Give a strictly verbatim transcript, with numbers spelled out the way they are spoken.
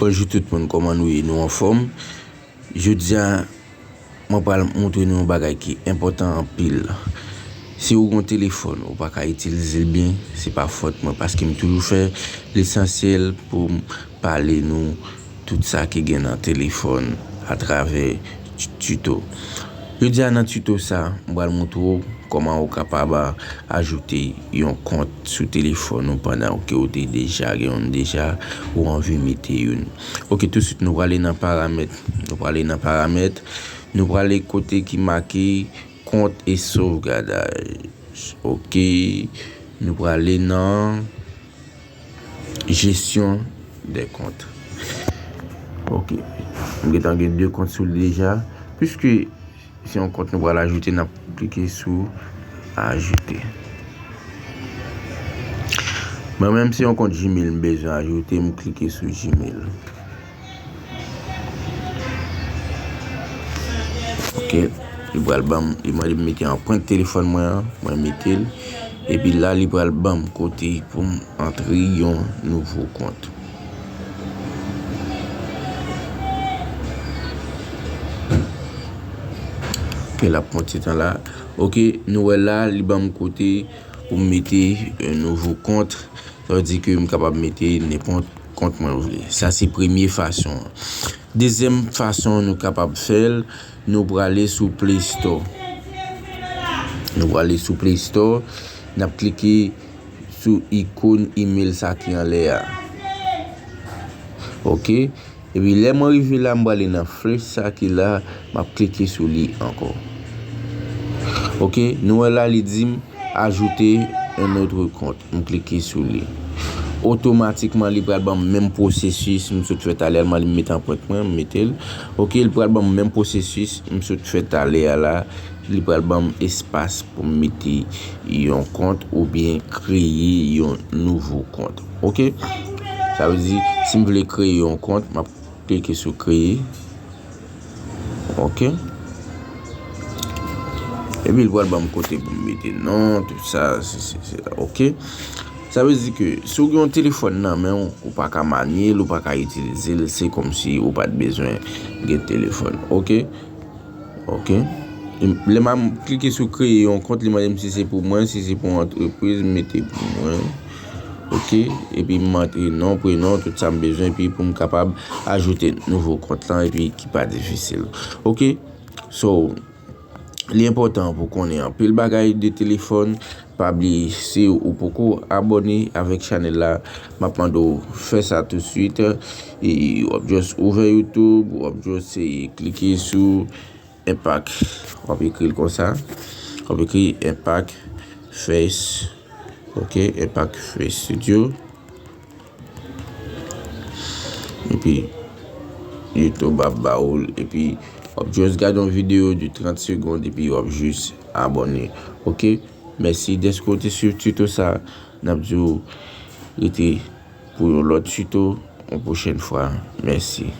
Bonjou tout moun, kòman nou ye? Nou anfòm? Jodi a, mwen pral montre nou yon bagay ki enpòtan anpil. Si ou gen yon telefòn, ou pa ka itilize l byen, se pa fòt mwen, paske m toujou fè lesansyèl pou m pale nou tout sa ki gen nan telefòn atravè ti-, tito. Jodi a nan tito sa, m pral montre w kòman ou kapab a-, ajoute yon kont sou telefòn ou pandan ke ou te deja gen youn deja, ou anvi mete youn. Oke, tousuit nou prale nan paramèt. Nou prale nan paramèt. Nou prale kote ki make kont e sovgadaj. Oke, nou prale nan gestion des comptes. Oke, m gentan gen de kont sou li deja. Piske se yon kont nou pral ajoute, n ap klike sou ajoute. Mwen menm, se yon kont Gmail m bezwen ajoute, m klike sou Gmail. Oke, li pral ban m, li mande m mete anprent telefòn mwen an, mwen mete l. Epi la, li pral ban m kote pou m antre yon nouvo kont. Oke, l ap pran ti tan la. Oke, nou wè la, li ban m kote pou m mete yon nouvo kont. Sa vle di ke m kapab mete nenpòt kont mwen vle. Sa se premye fason an. Dezyèm fason nou kapab fè l, nou prale sou Play Store. Nou prale sou Play Store, n ap klike sou ikòn email sa ki anlè a. Oke. Epi lè mwen rive la, m prale nan flèch sa ki la, m ap klike sou li ankò. Oke, nou wè la, li di m, ajouter un autre compte. M klike sou li. Otomatikman, li pral ban m menm pwosesis m sot fè talè a, m ale m mete anprent mwen, m mete l. Oke, li pral ban m menm pwosesis m sot fè talè a la. Li pral ban m espas pou m mete yon kont oubyen kreye yon nouvo kont. Oke? Sa vle di, si m vle kreye yon kont, m ap klike sou kreye. Oke? Epi l pral ban m kote pou m mete non, tout sa, se, se, se, oke? Sa vle di ke si w gen yon telefòn nan men w, ou pa ka manye l, ou pa ka itilize l, se kòmsi ou pa t bezwen gen telefòn. Oke? Oke. Lè m a klike sou kreye yon kont, li mande m si se pou mwen, si se pou yon antrepriz, m mete pou mwen. Oke. Epi m antre non, prenon, tout sa m bezwen, epi pou m kapab ajoute nouvo kont lan, epi ki pa difisil. Oke. So, li enpòtan pou konnen anpil bagay de telefòn. Pa bliye, si ou poko abòne avèk chanèl la, m ap mande w fè sa tousuit. E w ap just ouvè YouTube, w ap just e klike sou Impact. W ap ekri l konsa. W ap ekri Impact Face. Oke, Impact Face Studio. Epi, YouTube ap ba ou l. Epi, w ap just gade yon videyo de trant segonn. Epi, w ap just abòne. Oke? Mèsi dèske w te swiv tuto sa. N ap di w rete pou yon lòt tuto, yon pwochèn fwa. Mèsi.